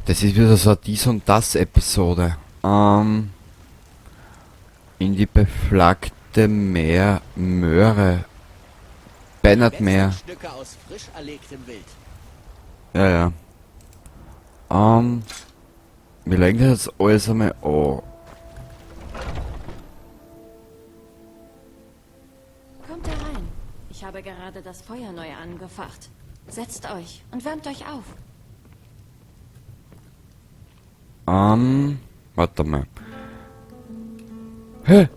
Das ist wieder so eine Dies- und Das-Episode. In die beflaggte Meer, Möhre. Bennett Meer. Stücke aus frisch erlegtem Wild. Ja, ja. Wir legen das jetzt alles einmal an. Kommt herein. Ich habe gerade das Feuer neu angefacht. Setzt euch und wärmt euch auf. Warte mal. Hä?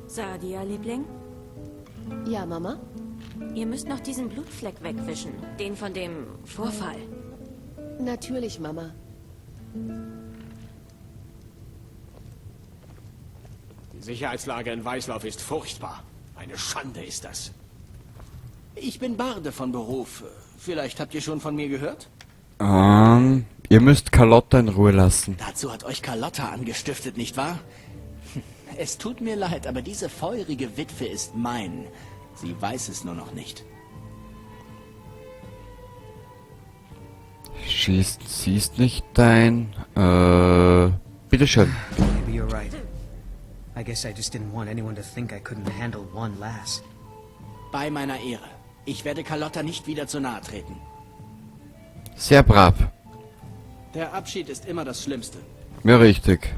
Sadia, Liebling? Ja, Mama? Ihr müsst noch diesen Blutfleck wegwischen. Den von dem Vorfall. Natürlich, Mama. Die Sicherheitslage in Weißlauf ist furchtbar. Eine Schande ist das. Ich bin Barde von Beruf. Vielleicht habt ihr schon von mir gehört? Ihr müsst Carlotta in Ruhe lassen. Dazu hat euch Carlotta angestiftet, nicht wahr? Es tut mir leid, aber diese feurige Witwe ist mein. Sie weiß es nur noch nicht. Schießt, siehst nicht dein... bitteschön. Maybe you're right. I guess I just didn't want anyone to think I couldn't handle one lass. Bei meiner Ehre. Ich werde Carlotta nicht wieder zu nahe treten. Sehr brav. Der Abschied ist immer das Schlimmste. Mir richtig.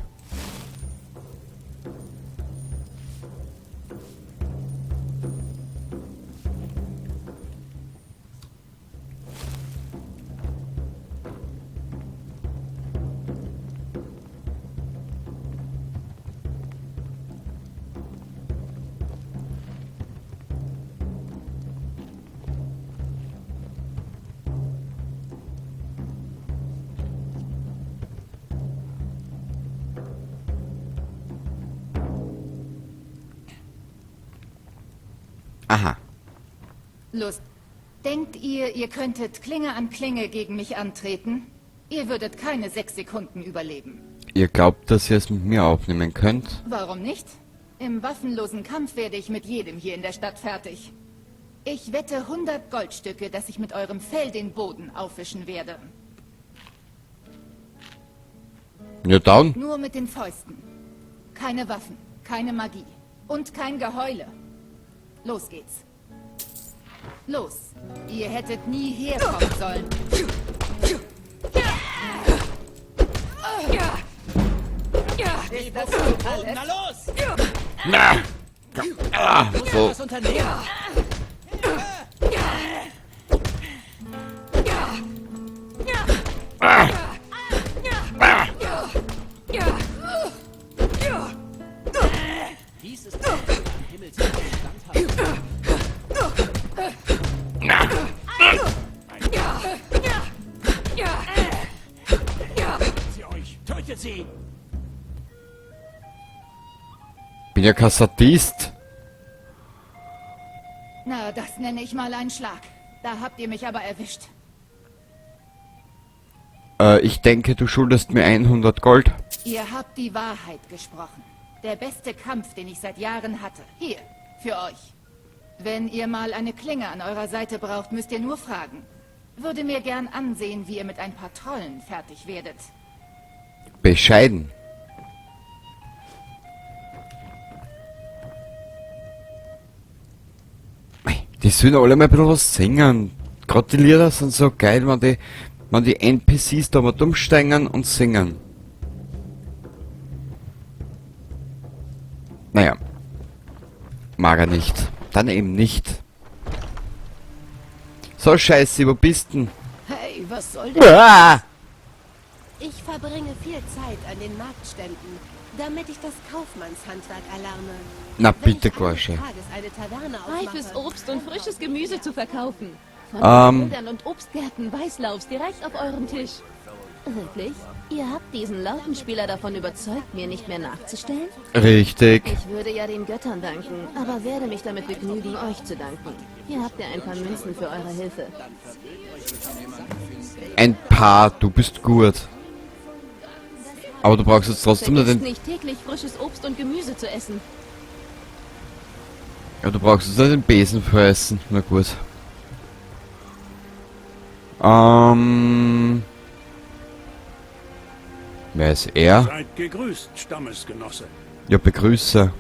Aha. Lust. Denkt ihr, ihr könntet Klinge an Klinge gegen mich antreten? Ihr würdet keine 6 Sekunden überleben. Ihr glaubt, dass ihr es mit mir aufnehmen könnt? Warum nicht? Im waffenlosen Kampf werde ich mit jedem hier in der Stadt fertig. Ich wette 100 Goldstücke, dass ich mit eurem Fell den Boden aufwischen werde. Ja, dann. Nur mit den Fäusten. Keine Waffen, keine Magie und kein Geheule. Los geht's. Los. Ihr hättet nie herkommen sollen. Ist das alles? Na los! Na! Ah, so. Was unternehmen? Dies ist ein Himmelsstand. Sie euch. Tötet sie! Bin ja kein Sadist. Na, das nenne ich mal einen Schlag. Da habt ihr mich aber erwischt. Ich denke, du schuldest mir 100 Gold. Ihr habt die Wahrheit gesprochen. Der beste Kampf, den ich seit Jahren hatte. Hier, für euch. Wenn ihr mal eine Klinge an eurer Seite braucht, müsst ihr nur fragen. Würde mir gern ansehen, wie ihr mit ein paar Trollen fertig werdet. Bescheiden. Die sollen alle mal ein bisschen was singen. Gerade die Lieder sind so geil, wenn die N P Cs da mal dumm steigen und singen. Naja. Mag er nicht. Dann eben nicht. So, Scheiße, wo bist denn? Hey, was soll denn? Ah! Ich verbringe viel Zeit an den Marktständen, damit ich das Kaufmannshandwerk erlerne. Na Wenn bitte, ich eines Gorsche. Tages eine Taverne aufmache, Reifes Obst und frisches Gemüse zu verkaufen. Von Feldern und Obstgärten Weißlaufs direkt auf eurem Tisch. Wirklich? Ihr habt diesen Lautenspieler davon überzeugt, mir nicht mehr nachzustellen? Richtig. Ich würde ja den Göttern danken, aber werde mich damit begnügen, euch zu danken. Hier habt ihr ein paar Münzen für eure Hilfe. Ein paar, du bist gut. Aber du brauchst jetzt trotzdem Vergesst den... nicht täglich frisches Obst und Gemüse zu essen. Ja, du brauchst jetzt nicht den Besen fressen. Na gut. Wer ist er? Seid gegrüßt, Stammesgenosse. Ja, begrüße.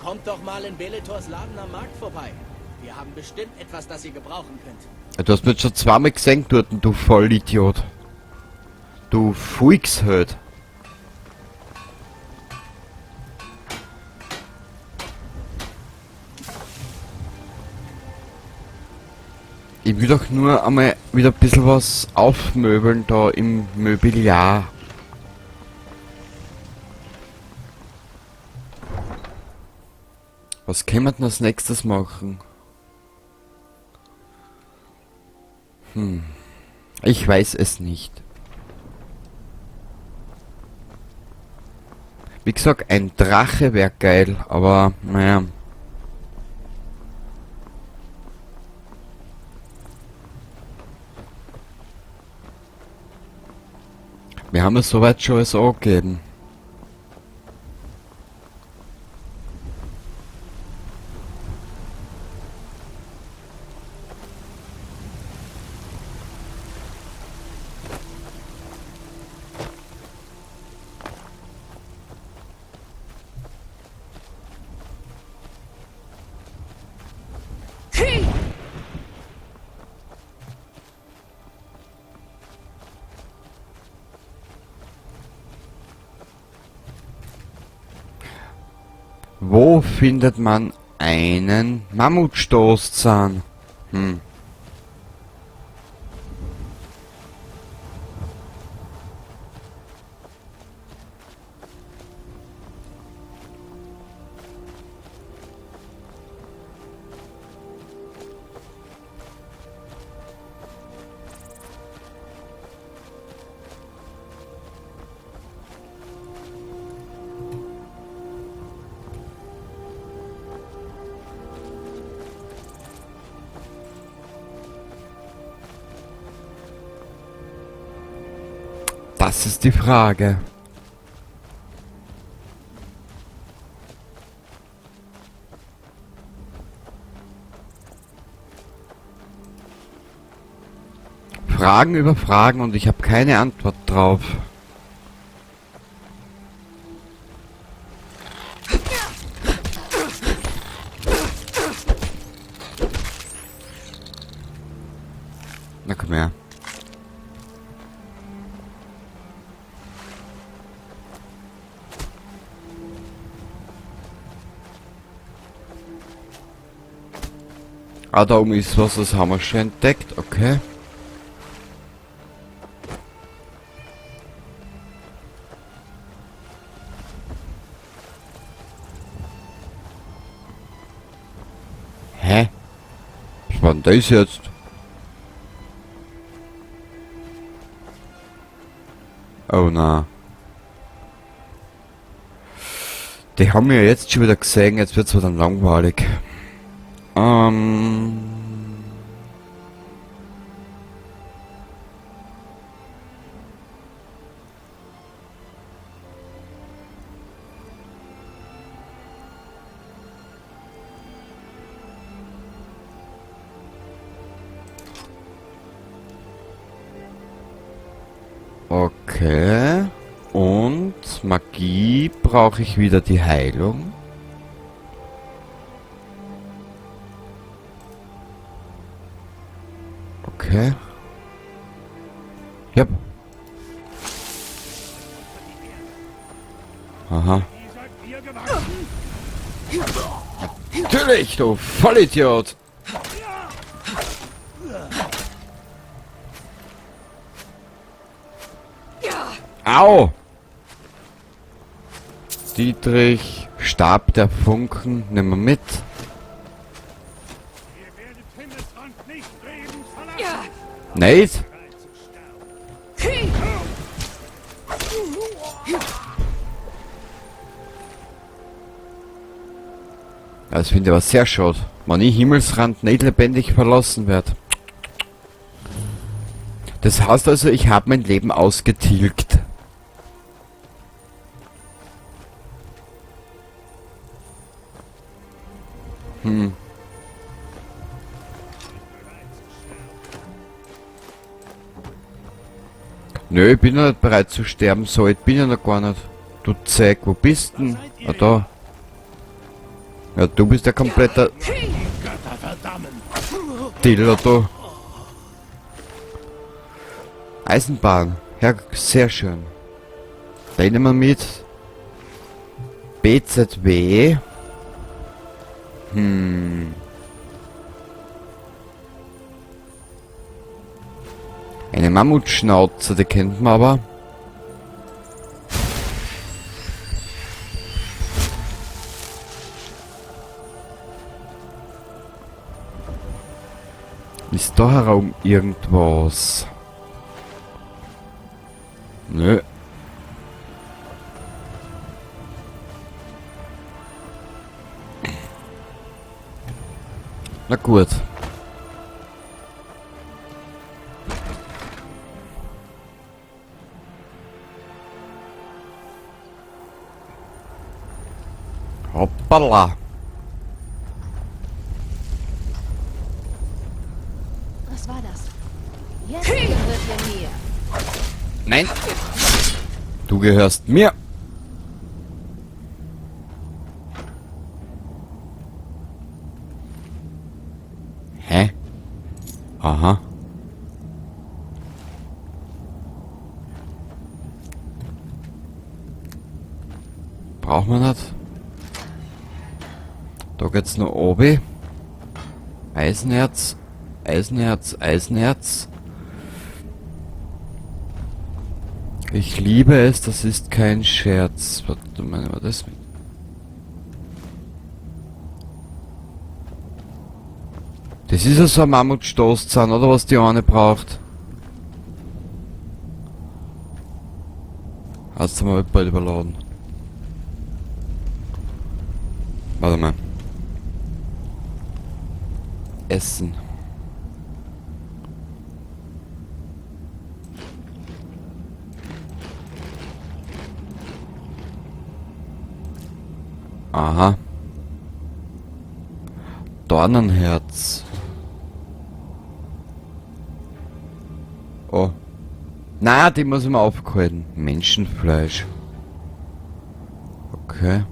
Kommt doch mal in Beletors Laden am Markt vorbei. Wir haben bestimmt etwas, das ihr gebrauchen könnt. Ja, du hast mich schon zweimal gesehen dort, du Vollidiot. Du Fuchshöd. Ich will doch nur einmal wieder ein bisschen was aufmöbeln da im Möbiliar. Was können wir denn als nächstes machen? Ich weiß es nicht. Wie gesagt, ein Drache wär geil, aber naja. Wir haben ja soweit schon alles angegeben. Wo findet man einen Mammutstoßzahn? Das ist die Frage. Fragen über Fragen und ich habe keine Antwort drauf. Na komm her. Ah, da oben ist was, das haben wir schon entdeckt, okay. Hä? Was war denn das jetzt? Oh na. Die haben wir jetzt schon wieder gesehen, jetzt wird's wieder langweilig. Okay. Und Magie brauche ich wieder die Heilung. Okay. Yep. Aha. Natürlich, du Vollidiot! Au! Dietrich, Stab der Funken, nehmen wir mit. Nate? Das finde ich aber sehr schade. Wenn ich Himmelsrand nicht lebendig verlassen werde. Das heißt also, ich habe mein Leben ausgetilgt. Hm. Nö, ich bin noch nicht bereit zu sterben, so ich bin ja noch gar nicht. Du Zeck, wo bist denn? Ah, da. Ja, du bist der komplette Diller, du. Eisenbahn. Ja, sehr schön. Da nehmen wir mit. BZW. Hm. Eine Mammutschnauze, die kennt man aber. Ist da herum irgendwas? Nö. Na gut. Hoppala. Was war das? Jetzt gehört ihr mir. Nein. Du gehörst mir. Hä? Aha. Braucht man nicht. Da geht's noch oben. Eisenerz, Eisenerz, Eisenerz. Ich liebe es, das ist kein Scherz. Warte mal, was das? Das ist ja so ein Mammutstoßzahn, oder was die eine braucht. Hast du mal bald überladen. Warte mal. Essen. Aha. Dornenherz. Oh. Na, die muss ich mir aufhalten. Menschenfleisch. Okay.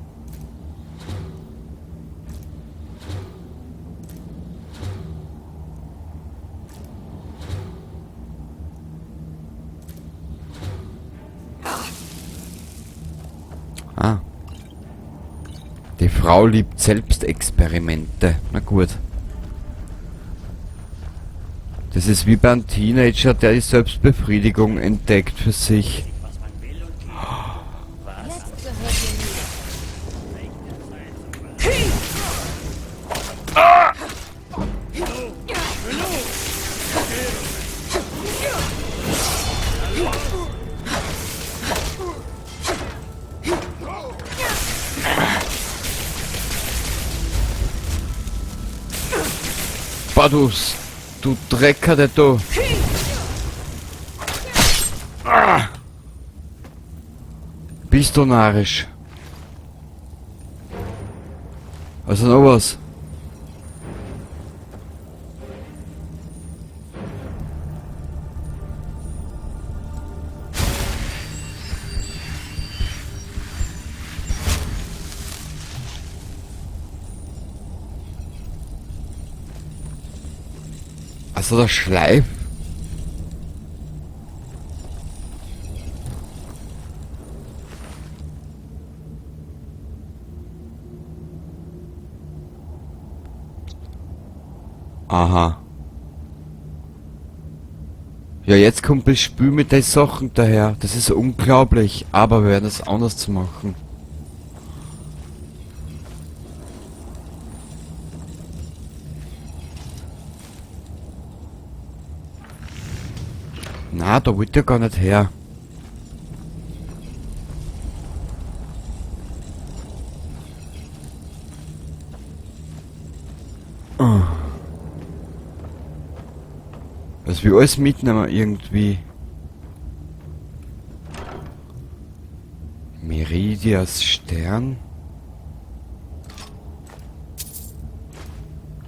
Ah. Die Frau liebt Selbstexperimente. Na gut. Das ist wie beim Teenager, der die Selbstbefriedigung entdeckt für sich. Ah! Badus, du Drecker, der du. Ah. Bist du narrisch? Also noch was? Also der Schleif. Aha. Ja, jetzt kommt das Spiel mit den Sachen daher. Das ist unglaublich. Aber wir werden es anders machen. Na, da wollte ich gar nicht her. Oh. Was wir alles mitnehmen irgendwie. Meridias Stern.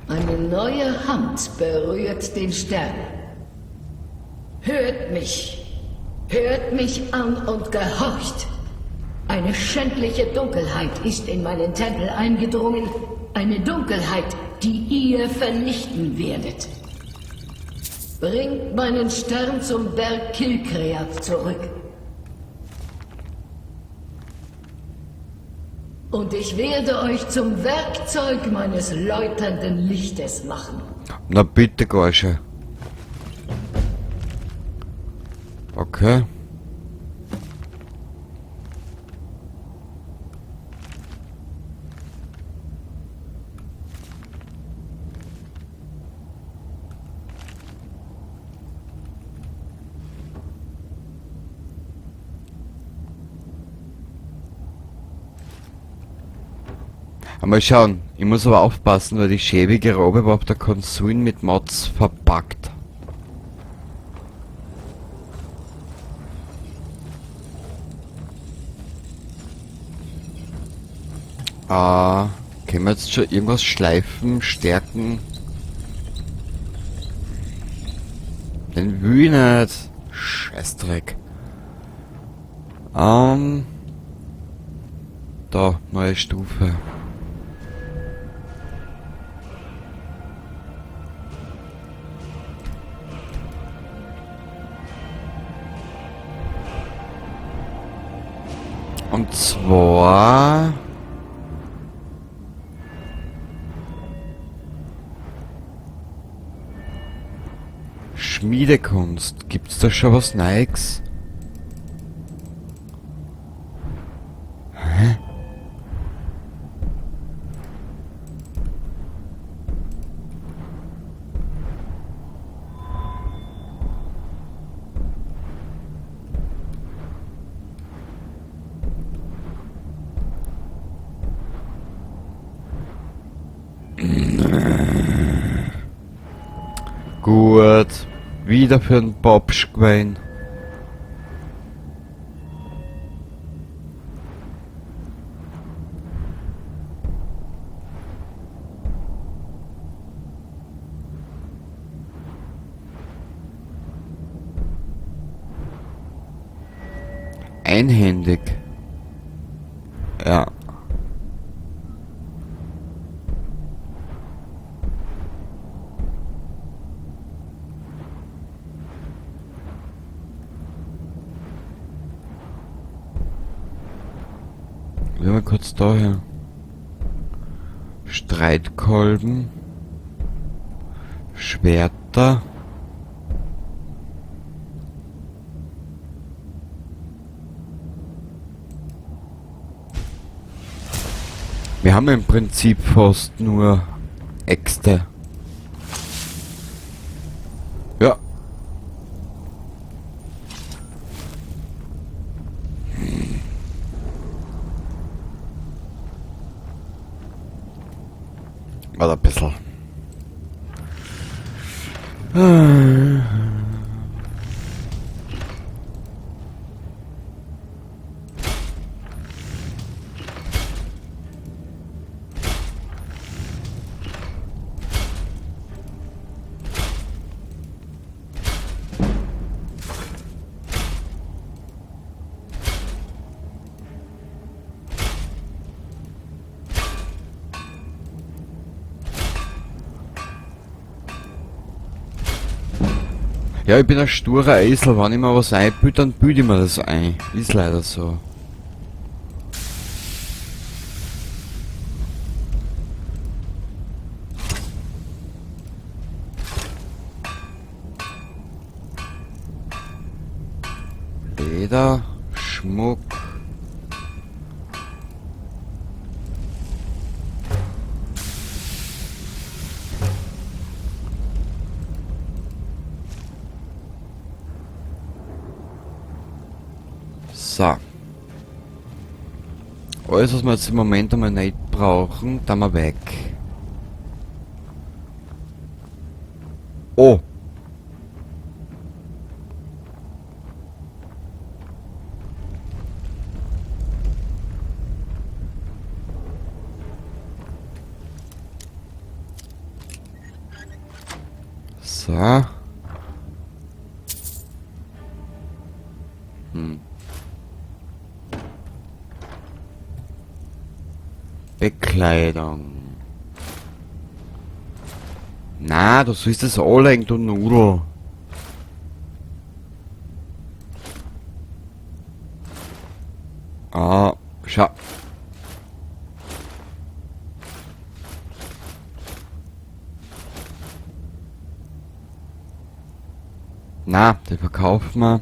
Eine neue Hand berührt den Stern. Hört mich. Hört mich an und gehorcht. Eine schändliche Dunkelheit ist in meinen Tempel eingedrungen. Eine Dunkelheit, die ihr vernichten werdet. Bringt meinen Stern zum Berg Kilkreath zurück. Und ich werde euch zum Werkzeug meines läuternden Lichtes machen. Na bitte, Gorsche. Okay. Mal schauen, ich muss aber aufpassen, weil die schäbige Robe war auf der Konsolen mit Mods verpackt. Ah, können wir jetzt schon irgendwas schleifen, stärken? Den will ich nicht. Scheißdreck. Da, neue Stufe. Und zwar... Schmiedekunst. Gibt's da schon was Neues? Hä? Gut. Wieder für den Bobschwein. Einhändig. Ja. Wir mal kurz daher. Streitkolben. Schwerter. Wir haben im Prinzip fast nur Äxte. Ja. Warte ein bisschen. Ja, ich bin ein sturer Esel. Wenn ich mir was einbilde, dann bilde ich mir das ein. Ist leider so. Leder, Schmuck. So. Alles, was wir jetzt im Moment einmal nicht brauchen, da mal weg. Oh. So. Bekleidung. Na, du sollst das anlegen, du Nudel. Ah, schau. Na, den verkaufen wir.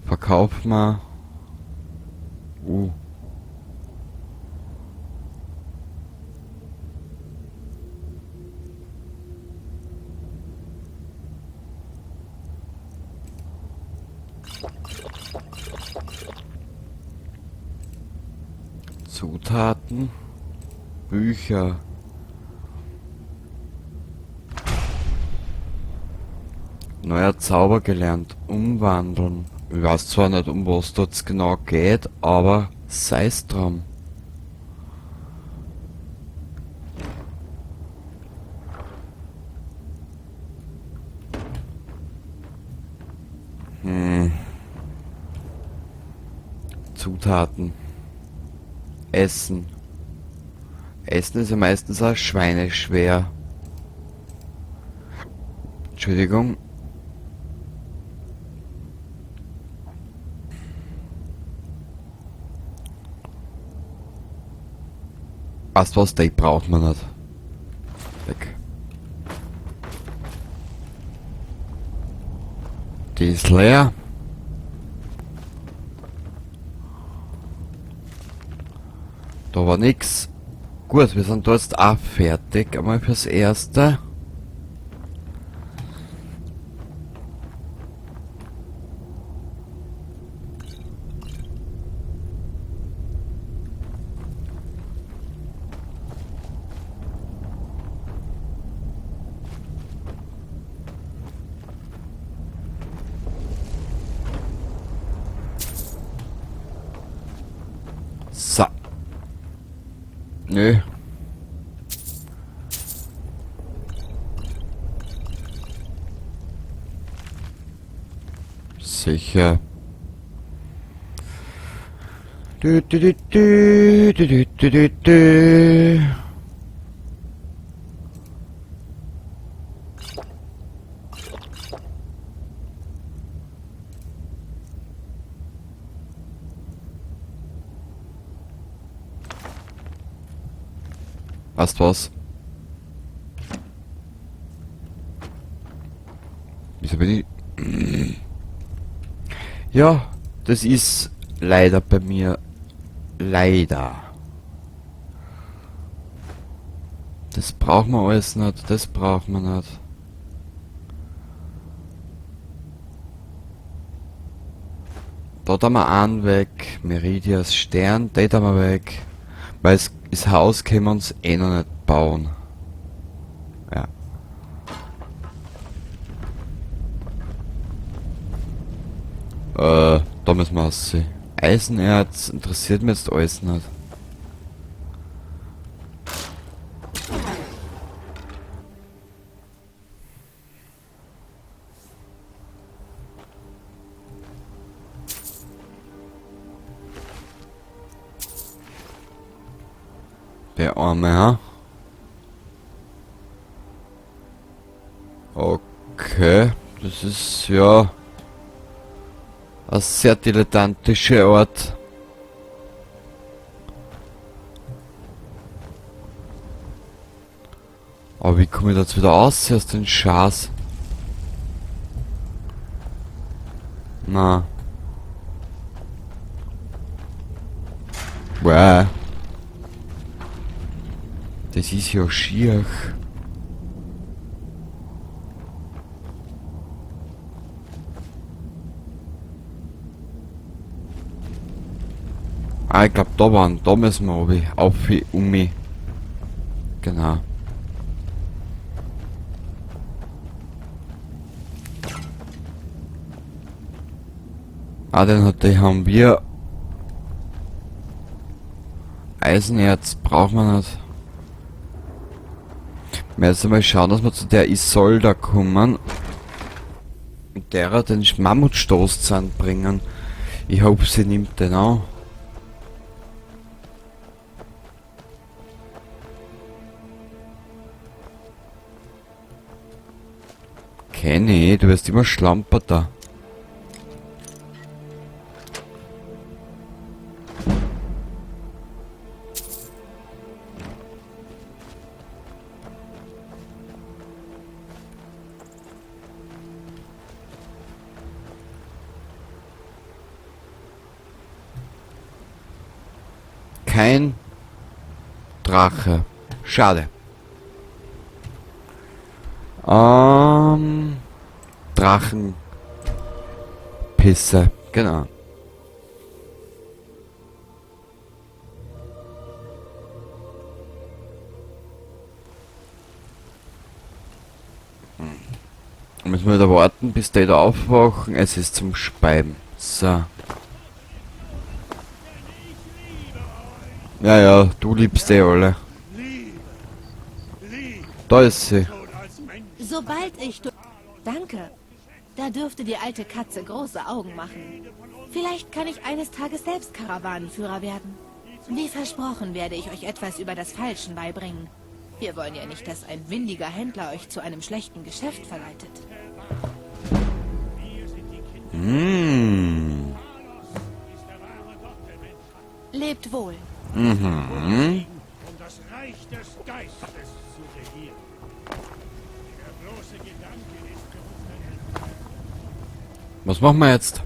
Verkaufen wir. Zutaten, Bücher. Neuer Zauber gelernt, umwandeln. Ich weiß zwar nicht, um was dort genau geht, aber sei's drum. Zutaten. Essen. Essen ist ja meistens auch schweineschwer. Entschuldigung. Weißt was, die braucht man nicht. Weg. Die ist leer. Da war nix. Gut, wir sind da jetzt auch fertig. Einmal fürs Erste. So. Nö. Sicher. Du, du, du, du, du, du, du, du. Weißt was? Wieso bin ich... Ja, das ist leider bei mir... Leider. Das braucht man alles nicht, das braucht man nicht. Da tun wir einen weg, Meridias Stern, den tun wir weg. Weil das Haus können wir uns eh noch nicht bauen. Ja. Da müssen wir aussehen. Eisenerz interessiert mich jetzt alles nicht. Der Arme, ha? Okay, das ist ja ein sehr dilettantischer Ort. Aber wie komme ich da jetzt wieder raus aus den Schaß? Na. Wow. Das ist ja schier. Ah, ich glaub, da müssen wir runter. Auf, um mich. Genau. Ah, den haben wir. Eisenerz braucht man nicht. Wir jetzt einmal schauen, dass wir zu der Isolda kommen. Und derer den Mammutstoßzahn bringen. Ich hoffe, sie nimmt den auch. Kenny, du wirst immer schlamperter. Kein Drache. Schade. Drachenpisse. Genau. Müssen wir da warten, bis die da aufwachen. Es ist zum Speiben. So. Ja, ja, du liebst die alle. Da ist sie. Sobald ich... Danke. Da dürfte die alte Katze große Augen machen. Vielleicht kann ich eines Tages selbst Karawanenführer werden. Wie versprochen werde ich euch etwas über das Falschen beibringen. Wir wollen ja nicht, dass ein windiger Händler euch zu einem schlechten Geschäft verleitet. Mm. Lebt wohl. Mhm. Um das Reich des Geistes zu regieren. Der bloße Gedanke ist für uns ein. Was machen wir jetzt?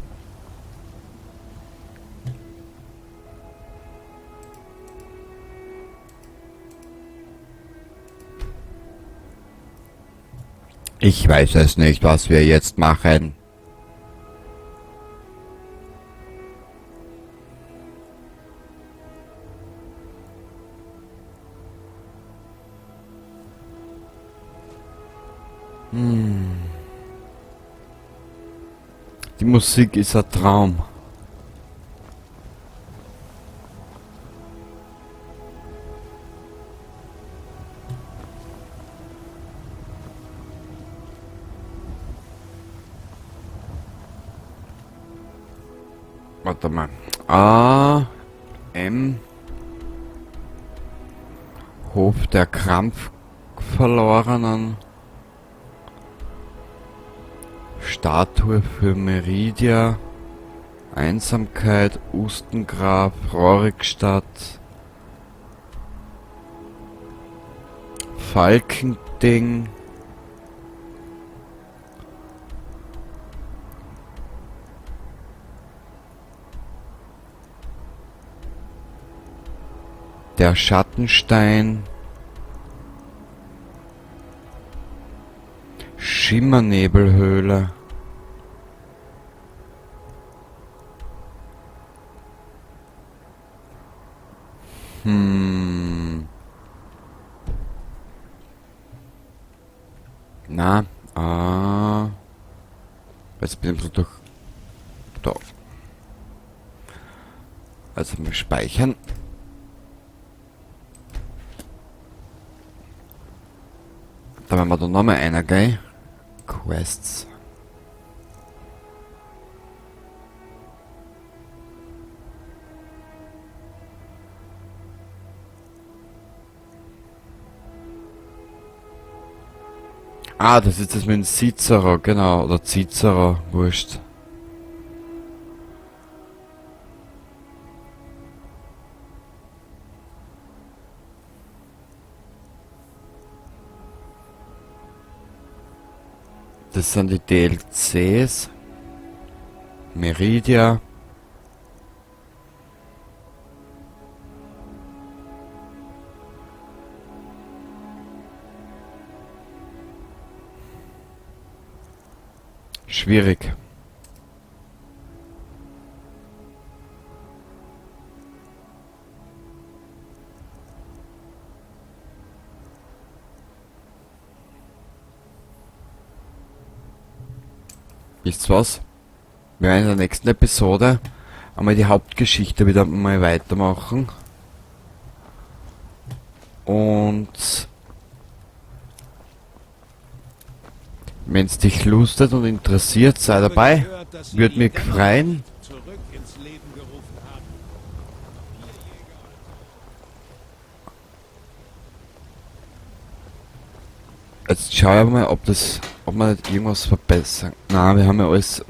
Ich weiß es nicht, was wir jetzt machen. Die Musik ist ein Traum. Warte mal. A, M. Hof der Krampfverlorenen. Statue für Meridia, Einsamkeit, Ustengraf, Rorikstadt, Falkending, der Schattenstein, Schimmernebelhöhle. Na, jetzt bin ich so durch. Da. Also mal speichern. Da werden wir da nochmal einer, gell? Quests. Ah, das ist das mit dem Cicero, genau. Oder Cicero, wurscht. Das sind die DLCs. Meridia. Schwierig. Wisst was? Wir werden in der nächsten Episode einmal die Hauptgeschichte wieder mal weitermachen. Und wenn es dich lustet und interessiert, sei dabei. Würde mich freuen. Jetzt schauen wir mal, ob man nicht irgendwas verbessern. Na, wir haben ja alles.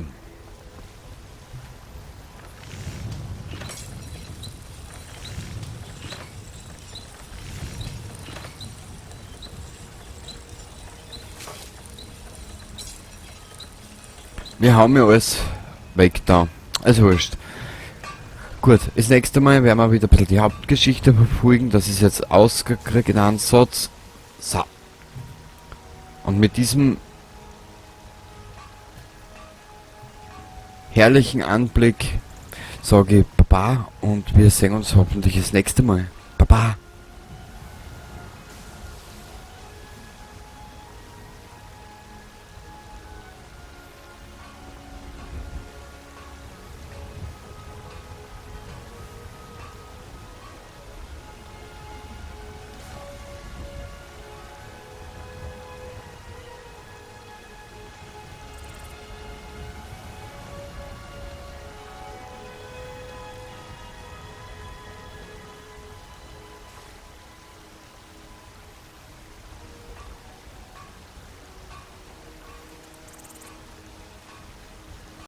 Wir haben ja alles weg da. Also wurscht. Gut, das nächste Mal werden wir wieder ein bisschen die Hauptgeschichte verfolgen. Das ist jetzt ausgekriegt in einem Satz. So. Und mit diesem herrlichen Anblick sage ich Baba und wir sehen uns hoffentlich das nächste Mal. Baba!